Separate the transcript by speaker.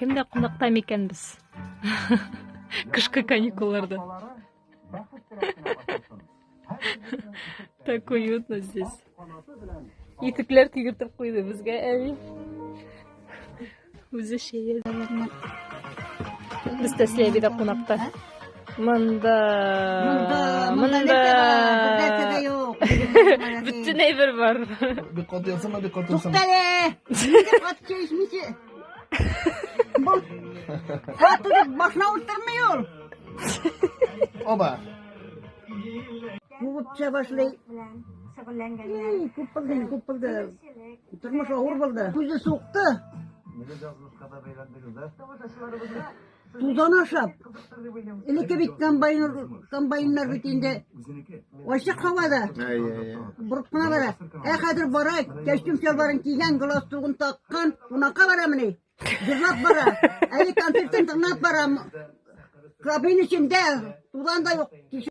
Speaker 1: Кемдә кунакта микән без? Кышкы каникулларда. Так уютно здесь. Итекләр кигертеп куйды безгә әби. Үзе чәй. Без Тәслия әбидә кунакта. Монда
Speaker 2: Монда,
Speaker 1: монда
Speaker 2: нәрсә дә юк.
Speaker 1: Бөтен әйбер бар.
Speaker 3: Бик каты ясама, бик каты ясама.
Speaker 2: Туктале! Нигә каты чәй эчмичә? Бу каты дип башына утырмый ул.
Speaker 3: Оба.
Speaker 2: Күп төшә башлый.
Speaker 4: Шөгыльләнгәннәр.
Speaker 2: Ий, Күп булды, күп булды. Тормыш авыр булды. Күзе сукты. Тузан ашап. Элекке бит комбайн, комбайннар бит инде ачык һавада.
Speaker 3: Әй, әй, әй.
Speaker 2: Борып кына бара. Ә хәзер бара, костюм чалбарын кигән, галстугын таккан, кунакка барамыни? Җырлап бара. Әле концертын тыңлап бара. Кабин эчендә тузан да юк.